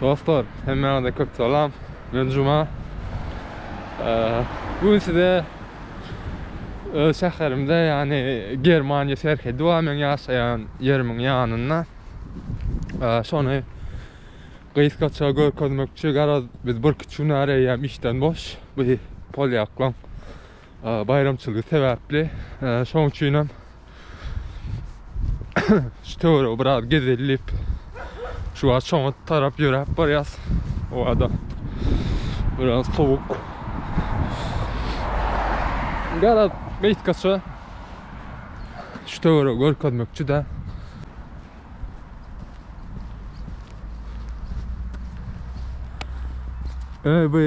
Dostlar, hemmäňize köp salam. Men Juma. Bu gün size öz şäherimde, ýagny Germaniýa serhedi bar meň ýaşaýan ýerimiň ýanynda. Şony gysgaça görkezmekçi. Garaz, biz birküç gün bäri eýýäm işden boş. Bu polýaklaň baýramçylygy sebäpli. Şonuň üçinem Şu töweregi biraz gezeli diýip şu wagt şoňa tarap ýöräp barýas. Howada biraz sowuk. Garaz gysgaça şu töweregi görkezmekçi de. Ey bu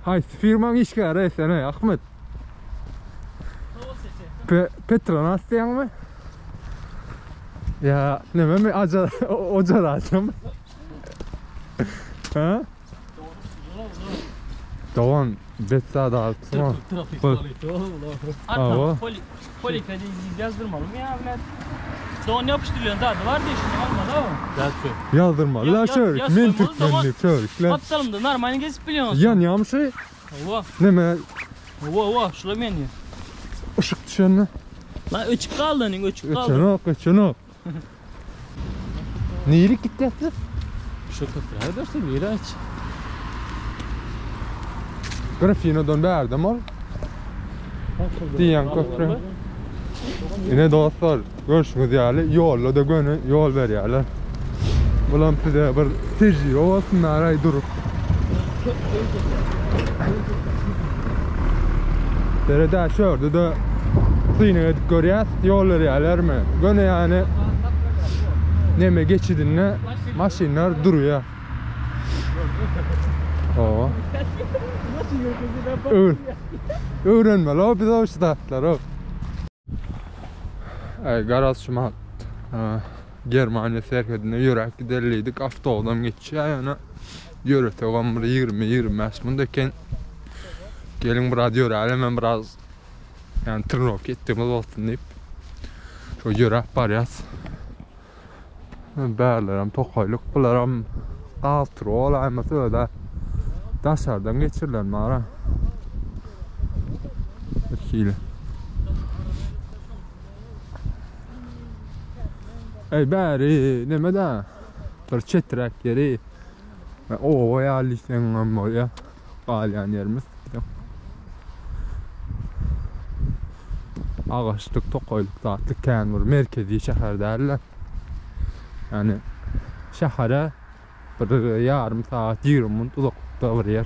haýsy firmaň işgäri sen ey Ahmet? Pe Petronas diýýäňmi? Ýa nememi aja ojar açam. Ha? Dogan bet zat alypsyň. Trafik Bol. polisi. Awa. Arka poli polika yazdırmalı mı ya Ahmet? Don yapıştırıyorsun zaten var diye şunu almalı ama. Ýazdyrmaly la Ýaz- çörük. ýaz Men goýmaly, türkmenlik çörükler. Aptalım da normal gezip biliyorsun. Ýanýam şu. Ova. Neme Ova ova şula men ya. ışık düşenli. Lan öçüp kaldı hani öçüp kaldı. Öçenok, öçenok. Nirik gitýärsiz? Şu köprüye dersin bir aç. Grafinodan bärde ol. Diýen köprü. Ine dostlar, görşüňiz ýaly ýolda da göni ýol berýärler. Bulam size bir tejribe bolsun aray durup. Derede şörde de synag edip görýäs, ýol berýärlermi? Göni ýany neme geçidinde maşynlar durýar. Oo. Öwr. Öwrenmeli o biz o şu zatlary. Ay garaz şu mat Germaniýa serhedine ýöräp giderliydik. Awtobusam geçýär ýöne ýöresegem bir 20-25 minut eken. Geliň biraz ýörälim hem biraz yani trenirovka etdigimiz bolsun diýip. Şo ýöräp barýas. Bärlerem tokaýlyk, bularam gaz tury bolaýmasa öde daşardan geçirilen bara. Bir hili. Ey bäri neme da bir çeträk ýeri. Oba ýaly diýseň bolýar. Galýan ýerimiz. Agaçlyk, tokaýlyk zatlyk kän bir merkezi şäher däl-de. Yani şähere bir ýarym sagat 20 minut uzaklykda bir ýer.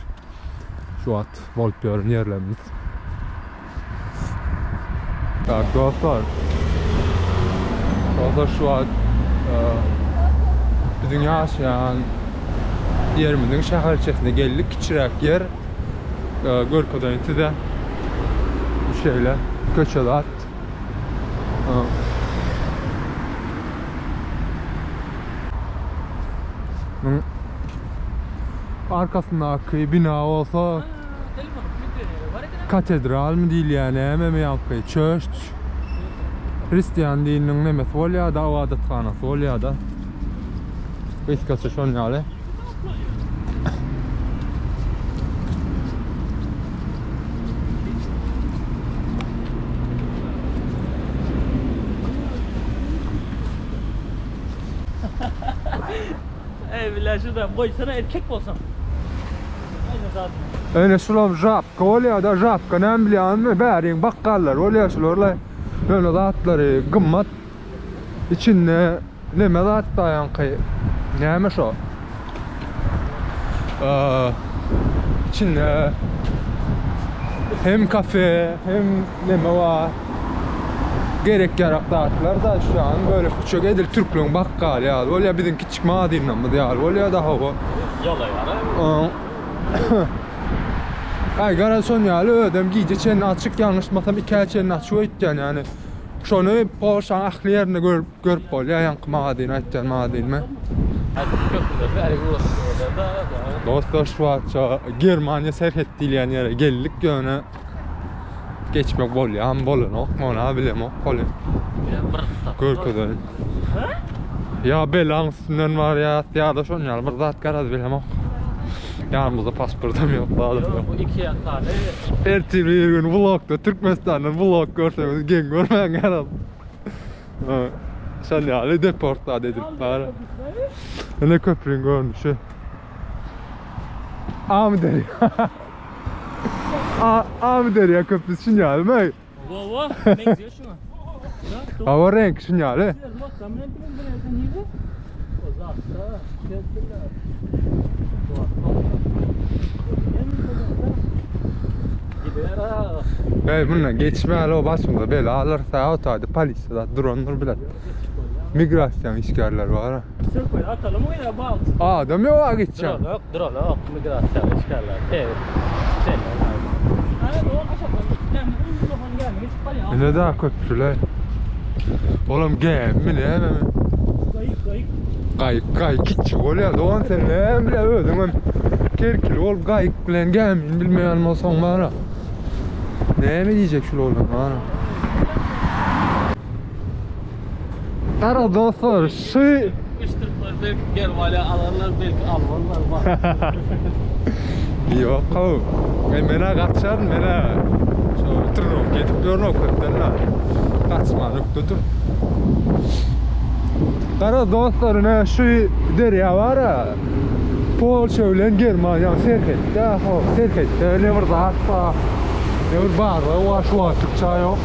Şu wagt bolup ýören ýerlerimiz. Tak dostlar. Dostlar şu wagt e, biziň ýaşaýan ýerimiziň şäherçesine geldik. Kiçiräk ýer. E, görkezeýin size. Bu şeýle köçe zat. E, Bunun arkasyndaky bina bolsa Telefonu filtre var eken. katedral mı diýilýär, näme mi ýaňky? Church. Hristian dininiň nemesi bolýar da, ibadathanasy bolýar da. Gysgaça şon ýaly. Ey billahi şuradan koysana erkek olsam. Aynen zaten. Öyle şulam japka bolýar da, japka näme bilýänmi? Bäriň bakgallar bolýar şularla. Öyle zatlary gymmat. İçinde neme zat da ýaňky? Näme şo? Ee, içinde hem kafe hem neme var. Gerek yarak zatlar da şu an böyle küçük edil Türklüğün bakkal ýaly bolýar bizim kiçik madynamyz ýaly bolýar da hawa. Yala yara. Ay garaz şon ýaly ödem gije çenli açyk ýalňyşmasam 2 çenli açyk öýtýän ýani. Şony Polşaň ähli ýerinde görüp görüp bolýar ýaňky magazin aýtýan magazinimi. Hadi köprüde bäri ulaşıyorlar da. da. Dostlar şu wagtça Germaniýa serhet diýilýän ýere geldik ýöne geçmek bolýar, bolanok, ona bilemok bolýar. Ya bir Görkezelim. Ha? Ýa belaň üstünden barýas, ýa-da şon ýaly bir zat garaz bilemok. Ýanymyzda pasportam ýok, zadam ýok. Bu iki ýakaly. Ertir bir gün vlogda Türkmenistandan vlog görseňiz geň görmäň garaz. Şon ýaly deport zat edilip bar. Ine köprüň görnüşi. Amyderýa. Amyderýa köprüsi şun ýalymy? Gowa, meňzeýär şuňa. Hawa reňki şun ýaly. Hey bundan geçmäli o başymyza bela alyrys ha o taýda polisiýa zat durandyr bilen. Migrasiýanyň işgärleri bar ha. Sökmeli atalım o ya bal. Adam ýok ha geçýän. Duralok, duralok migrasiýanyň işgärleri. Sebit. Ine daha köprüler. Oğlum gämi näme? Gaýyk gaýyk. Gaýyk gaýyk kiçi bolýar. Dogan sen näme bile özüň hem kerkili bolup gaýyk bilen gämini bilmeýän bolsaň bara. Näme diýjek şul oglan bara. Gara dostlar şu Üç Türkmen belki Germaniýa alarlar, belki almazlar. Bak. Ýok how. Men menä gaçaryn menä. Şo trenirovka edip ýörün o köpden la. Gaçman ökdedir. Gara dostlar ine şu derýa bar a. Polşa bilen Germaniýa serhetde ho serhetde ne bir zat bar. Ne bir barlygy bar şu wagtlyk çaý ýok.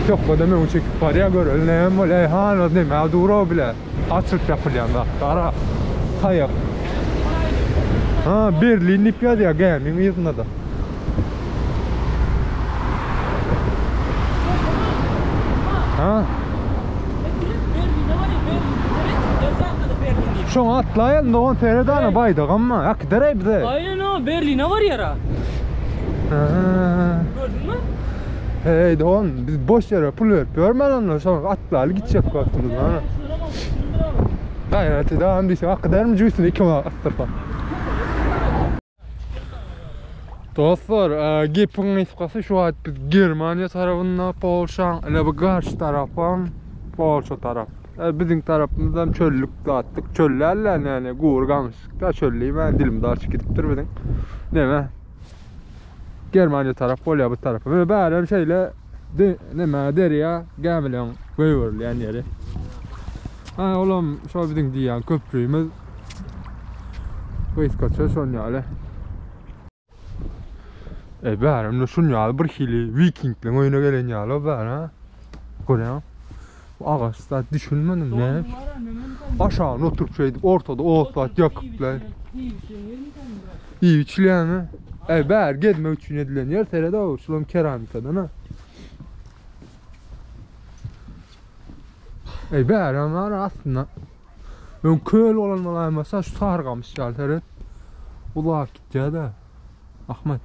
Söhbedem öňe çekip barýar göreli näme bolýar. Hany neme dur-ow bile. Açylyp ýapylýan zat gara. Taýak. Ha, Berlin diýip ýazýar gämiň yzynda-da. Ha? Şoňa atlaýalım dogan seret ana baýdagam bar. Äkidereý bize. Aýnen o Berline barýar ha. Ha. Gördüňmi? Hey dogan biz boş ýere pul berip ýörmeli onda şoňa atlaly gitjek wagtymyz ana. Gaýrat edam diýseň akydarmy jübüsine 2 manat atdyrsaň. Dostlar, e, gepiň gysgasy şu wagt biz Germaniýa tarapynda Polşaň, ine bu garşy tarapam Polşa tarap. E, biziň tarapymyzam çöllük zatdyk. Çöllärler ýani gury gamyşlykda çöl diýmän dilimiz açyk gidipdir biziň. Neme? Germaniýa tarap bolýar bu tarapy. Ve bärem şeýle de, neme derýa gämileň goýberilýän ýeri. Ha, olam şo biziň diýýän köprümiz. Gysgaça şon ýaly. E bärem şun ýaly bir hili wikingliň öýüne gelen ýaly o bär ha. Görýäň? Bu agaç zat düşünmedim ne? Aşagyna oturyp şeýdip ortada ot zat ýakyplar. Iýip içilýärmi? E bär gezmek üçin edilen ýer seret o şulam keramikadan ha. E bär var aslynda. Öň köl bolan bolaýmasa şu sargamyş ýaly seret. Uzak gitýär-de. Ahmet.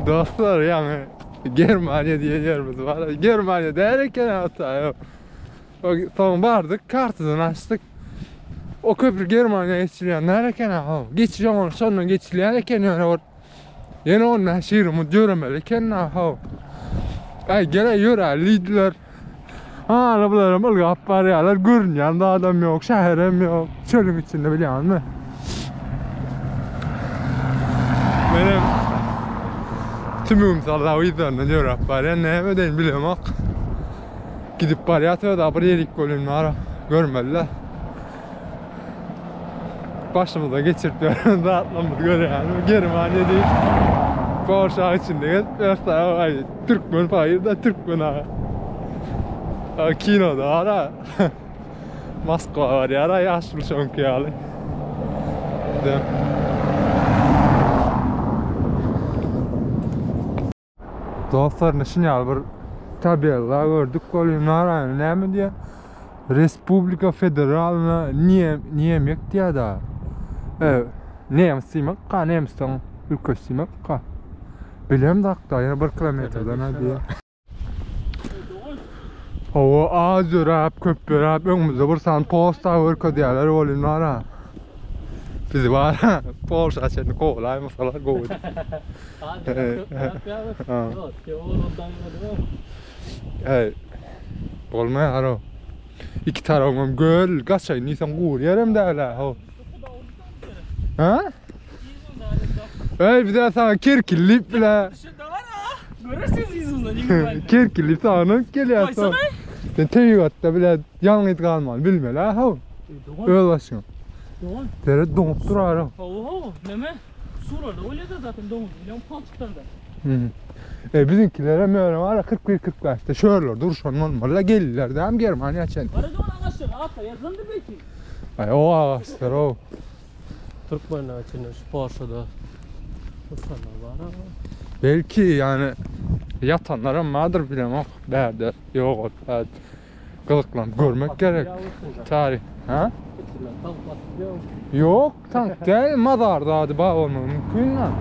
Dostlar ýaňy Germaniýa diýen ýerimiz bar. Germaniýa däl eken hatda. Soň bardyk, kartadan açdyk. O köprü Germaniýa geçilýän däl eken ha. Geçilýän ol şondan geçilýän eken ýöne bir ýene 15-20 minut ýöremeli eken ha. Aý gele ýöräli diýdiler. Ana bularam ylgap barýarlar, görünýän zadam ýok, şäherem ýok, çölüň içinde bilýäňmi? Menem tümüm sallap yzlaryndan ýöräp barýan, näme edeýin bilemok. Gidip barýas özi bir ýerik welin bar, görmeli-de. Başymyza geçirip ýören zatlarymyzy görýäňmi? Germaniýa diýip, Polşa içinde gezip ýörse, aý, türkmen paýy-da türkmen aga. Kinoda bar-a. Moskwa barýar-a ýaşuly şoňky ýaly. Dostlar ine şun ýaly bir tabela gördük welin naraýyn näme diýýär? Respublika Federalna Niýemek diýýär da. E, nemes diýmek ka, nemesiň ülkesi diýmek ka. Bilem dakda ýene 1 kilometrden ha diýýär. Hawa az ýöräp, köp ýöräp öňümizde bir sany posta görkezýärler welin nara. Bizi bar Polşa çenli kowalaýmasalar gowy. Hey, bolmaýar o. Iki tarapym göl, gaçaýyn diýseň gury ýerem däl-ä, ho. Ha? Ey bize sana kerkillip bile. Görürsünüz yüzümden yemin Kerkillip sana gelýär. Koysana. Sen tebigatda bile ýalňyz galmaly bilmeli ha. ho. Doğan. Öz başyňa. Doğan. Dere doňup durar. ha. Oho, neme? Surada öyle de zaten domuz. Biliyorum palçıktan da. Hı. E bizimkilere möyle var ya 41-45'te şöyle duruşan olmalı gelirler de hem Germaniya çen. Arada ona ağaçlar atla yazındı belki. Ay o ağaçlar o. Türkmenler için şu Porsche'da. Uçanlar var ama. Belki yani yatanlara vardır bilemem. Berde yok o. Evet. Kılıklan görmek gerek. Tarih. Ha? Yok tank değil mazarda hadi bağ olma mümkün lan.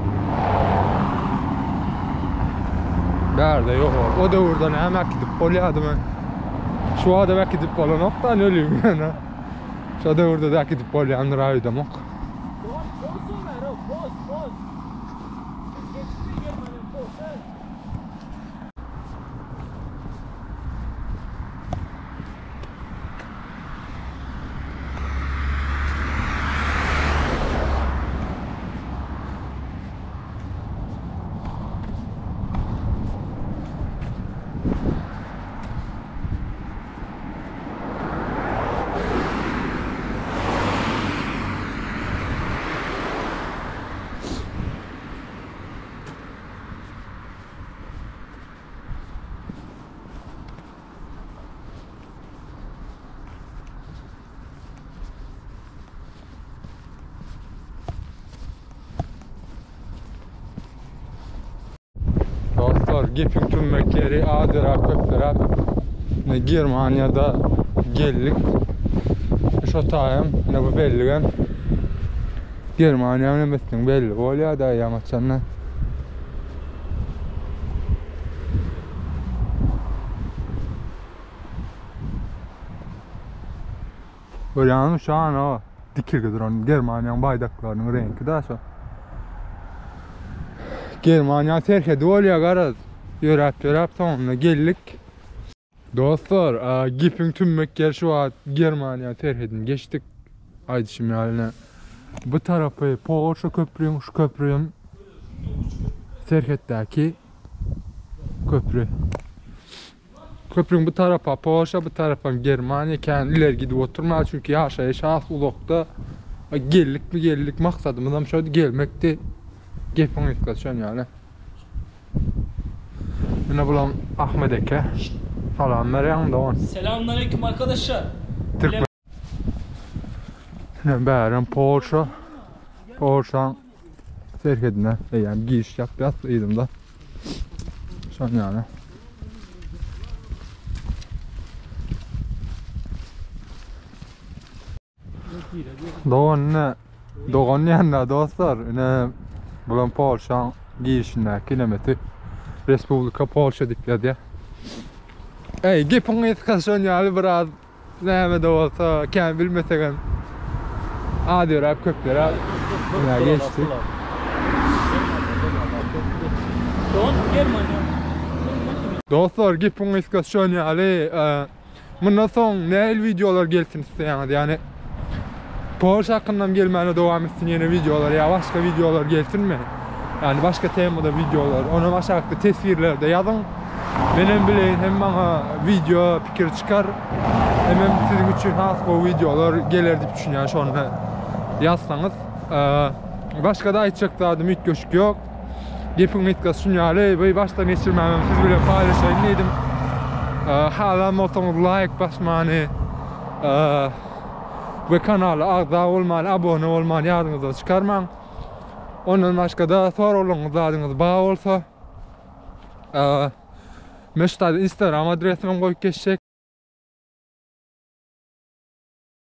Berde yok o. O da oradan hemen gidip oluyordu ben. Şu adam gidip olan noktan ölüyüm yani. Şu da orada da gidip oluyandır aydım ok. Doğan olsun ver o boz boz. Geçti Germanya'nın boz. he. Dostlar gepin tümmek yeri Adira köplerap. Ne Germanya'da geldik. Şu tayım ne bu belli Germanya'nın metin belli oluyor da yamaçanlar. Böyle şu an o dikilgi duran Germanya'nın bayraklarının rengi de şu. Germaniya terk edip oluyor garaz. Yörep yörep sonuna geldik. Dostlar, e, gipin tümmek yer şu an Germaniya terk edin geçtik. Haydi şimdi haline. Bu tarafı Porsche köprüyüm, şu köprüyüm. Serhetteki köprü. Köprünün bu tarafa Porsche, bu tarafa Germaniya. Kendileri gidip oturma çünkü yaşayış şahs ulukta. Geldik mi geldik maksadımız hem şöyle gelmekti. Gepin yıklaşan yani. Yine bulan Ahmet Eke. Salam berýän dogan. Selamünaleyküm arkadaşlar. Türkmen. Ne bären Porsche. Porsche serhedine yani giriş yap yap iyiydim da. Şu an yani. Doğan ne? Doğan yanında dostlar. Ne bulan Porsche girişindeki kinemeti. Respublika Porsche dip ya. Ey gepin yetkaşon yani biraz näme de olsa kän bilmesegem. Adi rap köpler abi. Ya geçtik. Doğan Germanya. Dostlar gepin yetkaşon yani bundan soň näil videolar gelsin isteýäňiz yani Porsche hakkından gelmäne dowam etsin yeni videolar ya başka videolar gelsin mi? Yani başka temada videolar. Onu aşağıda tesvirlerde yazın. Benim bileyin hem bana video fikir çıkar. Hem hem sizin için has o videolar gelir deyip düşünüyorum şu anda yazsanız. Ee, başka da aytacak da adım göçük yok. Gepin mitkas şunyaly bu baştan geçirmemem siz bile paylaşayım dedim. Ee, hala olsanız like basmany ee, ve kanala agza olmany, abone olmany ýadyňyzdan çykarmaň. Ondan başga da soraglaryňyz zadyňyz bar bolsa, ee, Meştada Instagram adresimi goýup geçjek.